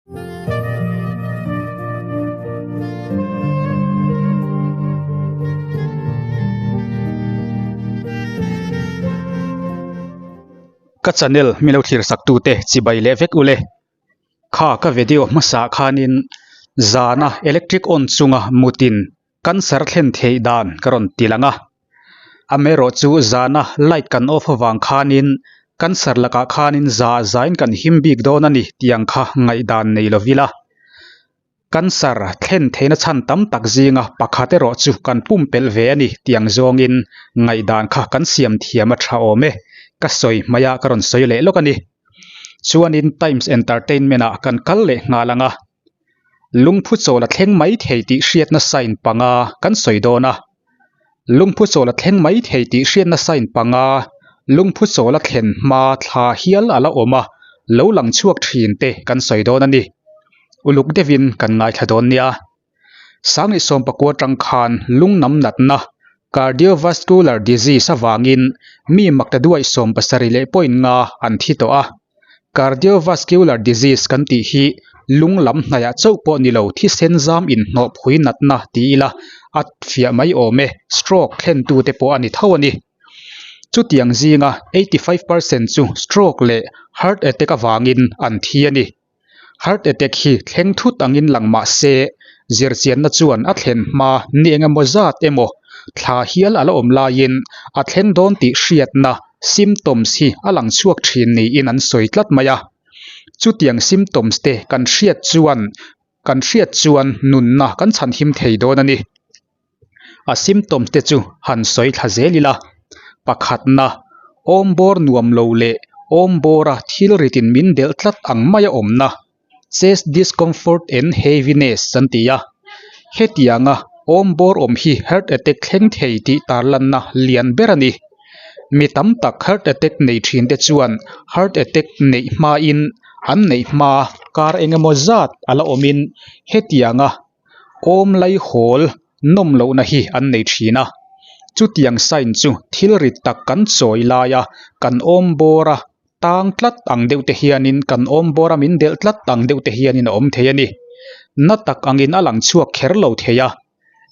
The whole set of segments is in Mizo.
Ka channel min lo thlir sak tute chibai leh vek ule. Kha ka video hmasa khanin zana electric on chunga mutin cancer thlen theih dan ka rawn ti lang a. Amaherawh chu zana light kan off avang khanin cancer lakah khanin za zain kan him bik dawn a ni tih ang kha ngaihdan nei lo ila. Cancer thlen theihna chhan tam tak zinga pakhat erawh chu kan pumpelh ve a ni tih ang zawngin ngaihdan kha kan siam thiam a tha awm e. Ka sawi hmaia ka rawn sawi leh lawk a ni. Chuanin Times Entertainment ah kan kal leh nghal ang a, lungphu chawl a thleng mai thei tih hriatna sign panga kan sawi dawn a. Lungphu chawl a thleng mai thei tih hriatna sign panga lungphu chawl a thlen hma thla hial a la awm a, lo lang chhuak thin te kan sawi dawn a ni. Uluk deuhin kan ngaithla dawn nia. Sanglih sawmpakua atang khan lungnam natna, cardiovascular disease, avangin mi makta duai 75 leh point nga an thi tawh a. Cardiovascular disease kan tih hi lung lam hnaiah chauh pawh ni lo thisen zam inhnawh phui natna ti ila a fiah mai awm e, stroke thlentute pawh a ni tho a ni. Chutiang zinga 85% chu stroke leh heart attack avangin an thi a ni. Heart attack hi thleng thut angin lang mah se, zirchianna chuan a thlen hma ni eng emaw zat emaw thla hial a la awm laiin a thleng dawn tih hriatna symptoms hi a lang chhuak thin niin an sawi tlat mai a. Chutiang symptoms te kan hriat chuan kan hriat chuan nunna kan chhanhim thei dawn a ni. A symptoms te chu han sawi thla zel ila, pakhatna, awmbawr nuam lo leh awmbawra thil ritin min delh tlat ang maia awmna, chest discomfort and heaviness an ti a. Hetianga awmbawr awm hi heart attack thleng thei tih tarlanna lian ber a ni. Mi tam tak heart attack nei thin te chuan heart attack neih hmain an neih hma kar engemaw zat a la awmin hetianga Awm laihawl nawm lohna hi an nei thin a, chutiang sign chu thil rit tak kan chawi laia kan awm bawra tang tlat ang deuh te hianin kan awm bawra min delh tlat ang deuh te hianin a awm thei a ni. Na tak angin a lang chhuak kher lo thei a,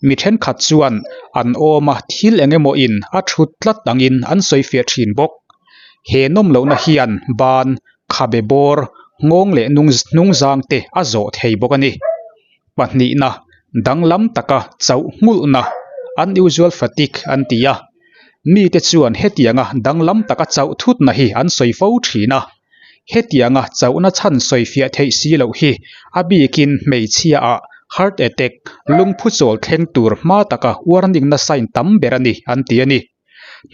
mi thenkhat chuan an awma thil eng emaw in a thut tlat angin an sawi fiah thin bawk. He nawm lohna hian ban, khabe bawr, nghawng leh hnungzang te a zawh thei bawk a ni. Pahnihna, danglam taka chauh nghulhna, unusual fatigue, an ti a. Mite chuan hetianga danglam taka chauh thutna hi an sawi fo thin a. Hetianga chauhna chhan sawifiah theih si loh hi a bikin hmeichhiaah heart attack, lungphu chawl thleng tur hma taka warning-na sign tam ber a ni an ti a ni.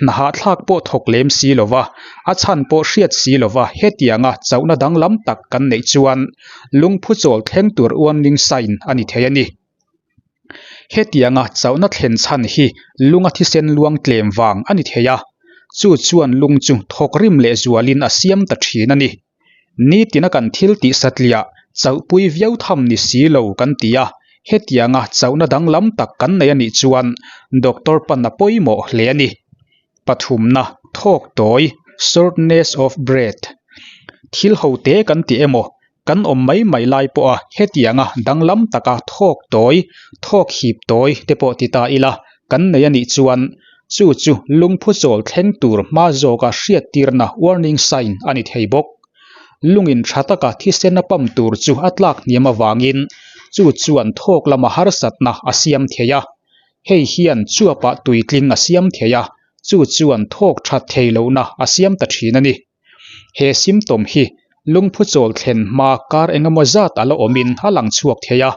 Hna hahthlak pawh thawk lem si lo va, a chhan pawh hriat si lo va hetianga chauhna danglam tak kan neih chuan lungphu chawl thleng tur warning sign a ni thei a ni. Hetianga chauhna thlen chhan hi lunga thisen luang tlem vang a ni thei a, chu chuan lung chu thawk rim leh zualin a siam ta thin a ni. Nitina kan thil tih satliah chauhpui viau tham ni si lo kan ti a, hetianga chauhna danglam tak kan nei a nih chuan doctor pan a pawimawh hle a ni. Pathumna, thawk tawi, shortness of breath, thil ho te kan ti emaw, kan awm mai mai lai pawha hetianga danglam taka thawk tawi, thawk hip tawi te pawh ti ta ila kan nei a nih chuan Chu chu lungphu chawl thleng tur hma zawka hriattirna warning sign a ni thei bawk. Lungin tha taka thisen a pump tur chu a tlak hniam avangin chu chuan thawk lama harsatna a siam thei a. Hei hian chuapah tuitling a siam thei a, chu chuan thawk that thei lohna a siam ta thin a ni. He symptom hi lungphu chawl thlen hma kar engemaw zat a la awmin a lang chhuak thei a,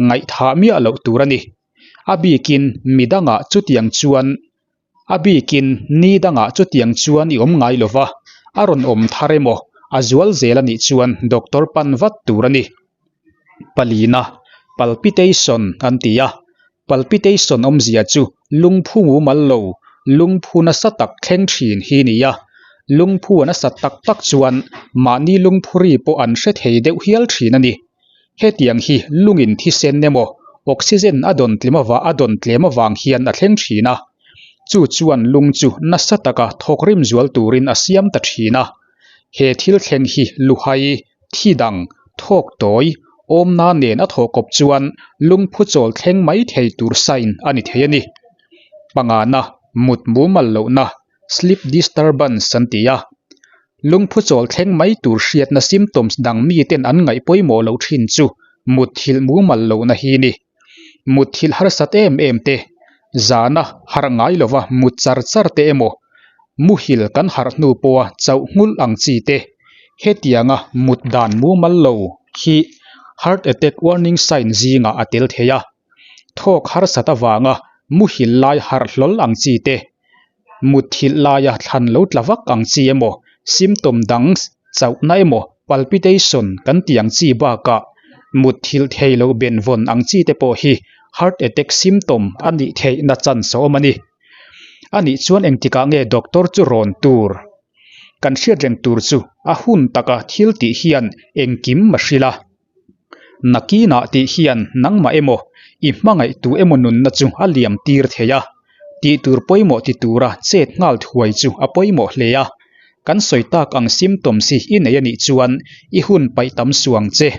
ngaihthah miah loh tur a ni. A bikin mi dangah chutiang chuan A bikin ni dangah chutiang chuan i awm ngai lo va, a rawn awm thar emaw a zual zel a nih chuan doctor pan vat tur a ni. Palina, palpitation an ti a, palpitation awmzia chu lungphu mumal lo, lungphu nasa tak thleng thin hi ni a, lungphu a nasat tak tak chuan mahni lungphu ri pawh an hre thei deuh hial thin a ni. Hetiang hi lungin thisen emaw oxygen a dawn tlem ava a dawn tlem avang hian a thleng thin a, chu chuan lung chu nasa taka thawk rim zual turin a siam ta thin a. He thil thleng hi luhai, thi dang, Thawk tawi, awmna nen a thawh kawp chuan lungphu chawl thleng mai thei tur sign a ni thei a ni. Pangana, mut mumal lohna, sleep disturbance an ti a. Lungphu chawl thleng mai tur hriatna symptoms dang miten an ngaih pawimawh loh thin chu mutthilh mumal lohna hi ni. Mutthilh harsat em em te, zana harh ngai lova mut char char te emaw, muhil kan harh hnu pawha chauh nghulh ang chi te, hetianga mut dan mumal lo hi heart attack warning sign zingah a tel thei a. Thawk harsat avanga muhil lai harh hlawl ang chi te, Mutthilh laia thlan lo tla vak ang chi emaw, symptom dang chauhna emaw, palpitation kan tih ang chi bakah mutthilh thei lo benvawn ang chi te pawh hi heart attack symptom a nih theihna chance a awm a ni. A nih chuan engtikah nge doctor chu rawn tur? Kan hriat reng tur chu a hun taka thil tih hian engkim a hrilh a. Nakinah tih hian nangmah emaw, i hmangaihtu emaw nunna chu a liam tir thei a, tih tur pawimawh ti tura chet nghal thuai chu a pawimawh hle a. Kan sawi tak ang symptoms hi i nei a nih chuan i hun paih tam suang che.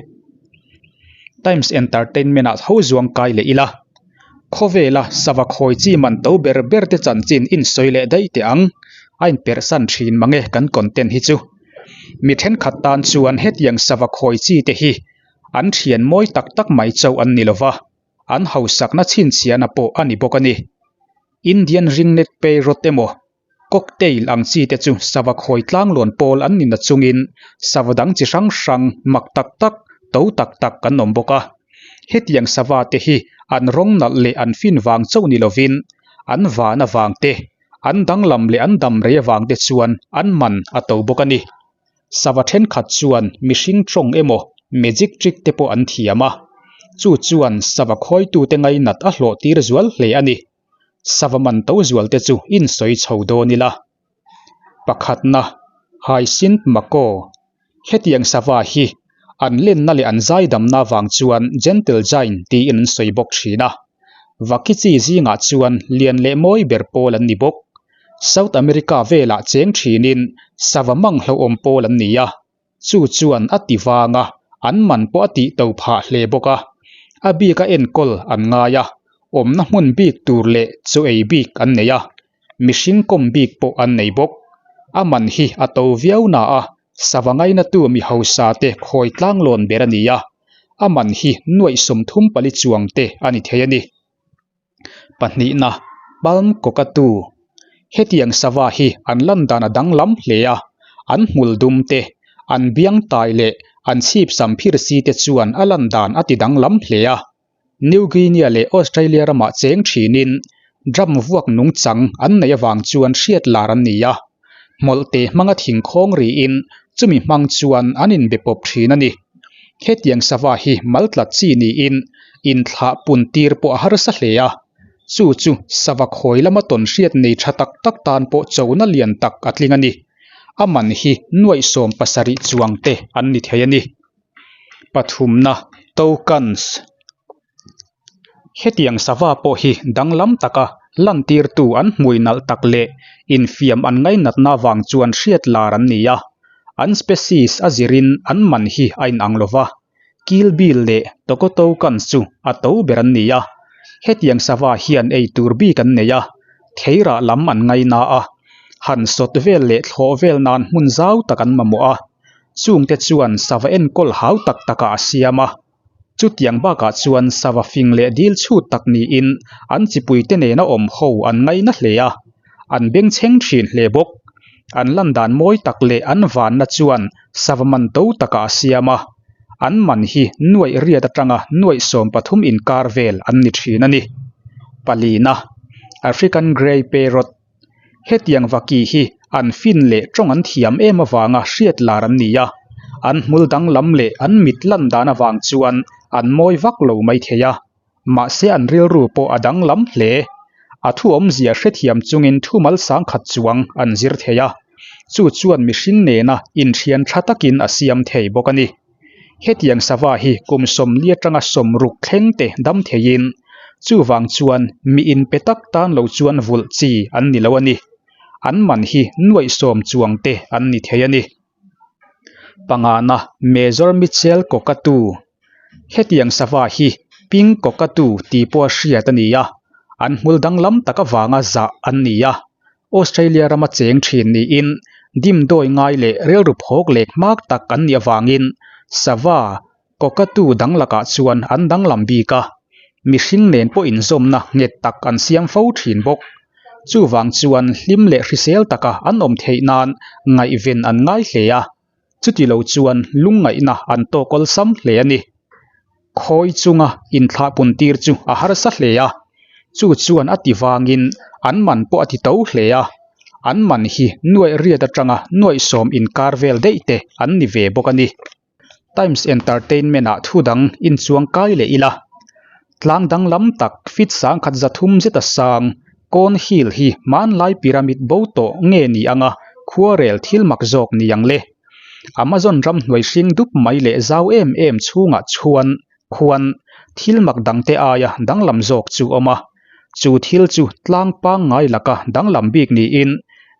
Times Entertainment ah tho zuang kai leh ila. Khawvela sava khawi chi man to ber ber te chanchin insawi leh daih teh ang. A inperhsan thin mange kan content hi chu. Mi thenkhat tan chuan hetiang sava khawi chi te hi an thian mawi tak tak mai chauh an ni lova, an hausakna chhinchhiahna pawh a ni bawk a ni. Indian ringnet parrot emaw cocktail ang chi te chu sava khawi tlanglawn pawl an ni na chungin sava dang chi hrang hrang mak tak tak, to tak tak an awm bawk a. Hetiang sava te hi an rawng nalh leh an fin vang chauh ni lovin an van avang te, An danglam leh an dam rei avang te chuan an man a to bawk a ni. Sava thenkhat chuan mihring tawng emaw magic trick te pawh an thiam a, chu chuan sava khawitute ngainat a hlawh tir zual hle a ni. Sava man to zual te chu insawi chho dawn ila. Pakhatna, Hyacinth Macaw Hetiang sava hi an lenna leh an zaidamna avang chuan Gentle Giant tiin an sawi bawk thin a. Vaki chi zingah chuan lian leh mawi ber pawl an ni bawk. South America velah cheng thinin sava mang hlauhawm pawl an ni a, chu chuan a ti vang a, an man pawh a tih to phah hle bawk a. A bika enkawl an ngai a, awmna hmun bik tur leh chaw ei bik an nei a. Mihring kawm bik pawh an nei bawk. A man hi a to viau na a, sava ngainatu mi hausa te khawi tlanglawn ber a ni a, a man hi nuaih 34 chuang te a ni thei a ni. Pahnihna, Palm Cockatoo. Hetiang sava hi an lan dan a danglam hle a, an hmul dum te, an biang tai leh an chhip sam phir si te chuan a lan dan a ti danglam hle a. New Guinea leh Australia ramah cheng thinin drum vuak nungchang an neih avang chuan hriat lar an ni a, hmawlhte hmanga thingkhawng riin chumi hmang chuan an inbe pawp thin a ni. Hetiang sava hi maltlat chi niin inthlah pun tir pawh a harsa hle a, chu chu sava khawi lama tawn hriat nei tha tak tak tan pawh chona lian tak a tling a ni. A man hi nuaih 70 chuang te an ni thei a ni. Pathumna, Tokens. Hetiang sava pawh hi danglam taka lantirtu an hmui nalh tak leh infiam an ngainatna avang chuan hriat lar an ni a. An species a zirin an man hi a inang lo va, Killbill leh Tokotokans chu a to ber an ni a. Hetiang sava hian ei tur bik an nei a, theirah lam an ngaina a, han sawt vel leh thlawh vel nan hmun zau tak an mamawh a. Chungte chuan sava enkawl hau tak takah a siam a. Chutiang bakah chuan sava fing leh dil chhut tak niin an chipuite nena awm ho an ngaina hle a, an bengchheng thin hle bawk. An lan dan mawi tak leh an vanna chuan sava man to takah a siam a. An man hi nuaih riat atanga nuaih 13 inkar vel an ni thin a ni. Palina, African Grey Parrot. Hetiang vaki hi an fin leh tawng an thiam em avanga hriat lar an ni a, an hmul danglam leh an mit lan dan avang chuan an mawi vak lo mai thei a, mahse an rilru pawh a danglam hle. A thu awmzia hrethiam chungin thumal sangkhat chuang an zir thei a, chu chuan mihring nena inthian tha takin a siam thei bawk a ni. Hetiang sava hi kum 40 atanga 60 thleng te dam theiin, chuvang chuan mi inpe tak tan lo chuan vulh chi an ni lo a ni. An man hi nuaih 10 chuang te an ni thei a ni. Pangana Major Mitchell Cockatoo. Hetiang sava hi Pink Cockatoo tih pawh a hriat a ni a, an hmul danglam tak avanga zah an ni a. Australia rama cheng thin niin dimdawi ngai leh rilru phawk lek hmak tak an nih avangin sava Cockatoo dang lakah chuan an danglam bik a, mihring nen pawh inzawmna nghet tak an siam fo thin bawk. Chuvang chuan hlim leh hrisel taka an awm theih nan ngaihven an ngai hle a, chuti lo chuan lungngaihna an tawk awlsam hle a ni. Khawi chunga inthlahpun tir chu a harsa hle a, chu chuan a ti vangin an man pawh a ti to hle a, an man hi nuaih riat atanga nuaih sawm inkar vel daih te an ni ve bawk a ni. Times Entertainment ah thu dang inchuang kai leh ila. Tlang danglam tak feet sangkhat zathum zeta sang Cone Hill hi hmanlai pyramid bo tawh nge ni anga khuarel thil mak zawk ni ang le. Amazon ramhnuai hring dup mai leh zau em em chhungah chuan khuan thil mak dangte aia danglam zawk chu awm a. Chu thil chu tlang pangngai laka danglam bik niin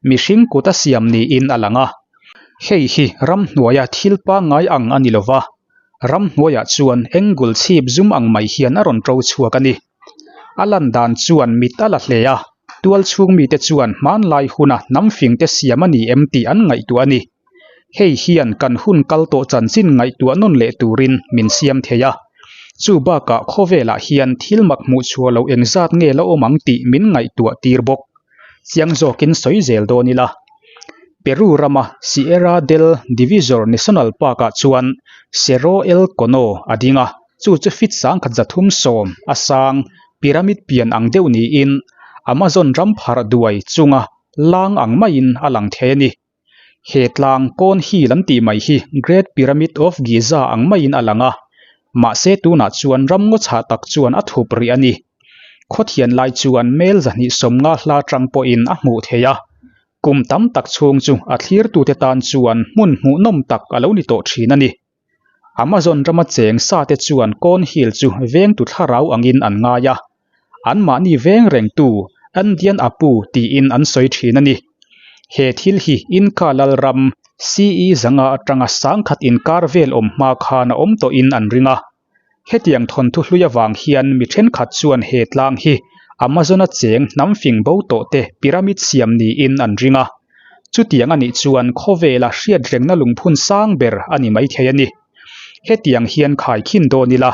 mihring kut a siam niin a lang a. Hei hi ramhnuaia thil pangngai ang a ni lo va, ramhnuaiah chuan angle chhip zum ang mai hian a rawn ṭo chhuak a ni. A lan dan chuan mit a la hle a, tual chhung mite chuan hmanlai huna hnam fingte siam a ni em tih an ngaihtuah a ni. Hei hian kan hun kal tawh chanchin ngaihtuah nawn leh turin min siam thei a. Chu bakah khawvelah hian thil mak hmuh chhuah loh engzat nge la awm ang tih min ngaihtuah tir bawk. Chiang zawkin sawi zel dawn ila. Peru rama Sierra del Divisor National Park-ah chuan Cerro El Cono a ding a, chu chu feet sangkhat 310 a sang pyramid pian ang deuh niin Amazon ram pharh duai chunga lang ang maiin a lang thei a ni. He tlang Cone Hill an tih mai hi Great Pyramid of Giza ang maiin a lang a, mahse tunah chuan ram ngaw chhah tak chuan a thup rih a ni. Khawthian lai chuan mel 250 hla tang pawhin a hmuh theih a, kum tam tak chhung chu a thlirtute tan chuan hmun hmuhnawm tak a lo ni tawh thin a ni. Amazon rama cheng sate chuan Cone Hill chu vengtu thlarau angin an ngai a, anmahni veng rengtu Andean Apu tiin an sawi thin a ni. He thil hi Inca lalram CE zanga atanga sangkhat inkar vel awm hma khan a awm tawhin an ring a. Hetiang thawnthu hlui avang hian mi thenkhat chuan he tlang hi Amazon-a cheng hnam fing bo tawhte pyramid siam niin an ring a. Chutiang a nih chuan khawvela hriatrengna lungphun sang ber a ni maithei a ni. Hetiang hian khaikhin dawn ila.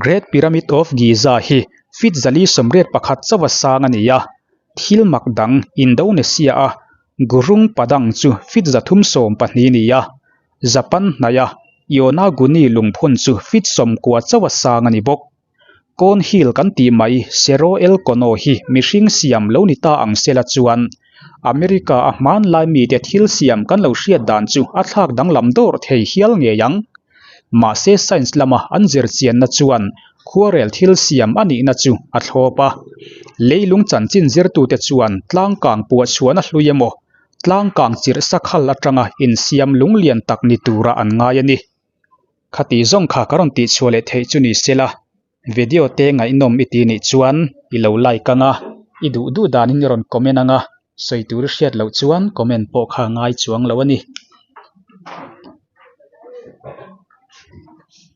Great Pyramid of Giza hi feet 481 chauha sang a ni a, thil mak dang Indonesia-a Gurung Padang chu feet 312 ni a, Japan hnaia Yonaguni lungphun chu feet 90 chauha sang a ni bawk. Cone Hill kan tih mai Cerro El Cono hi mihring siam lo ni ta ang sela chuan America a hmanlai mite thil siam kan lo hriat dan chu a thlak danglam dawr thei hial ngei ang. Mahse science lama an zir chianna chuan khuarel thil siam a nihna chu a thlawp a. Leilung chanchin zirtute chuan tlangkang puahchhuahna hlui emaw tlangkang chirh sakhal atanga insiam lunglian tak ni tura an ngai a ni. Khati zawng kha ka rawn tihchhuah leh theih chu ni se la, video te ngaihnawm i ti nih chuan i lo like ang a, i duh duh danin i rawn comment ang a, sawi tur i hriat loh chuan comment pawh kha ngai chuang lo a ni.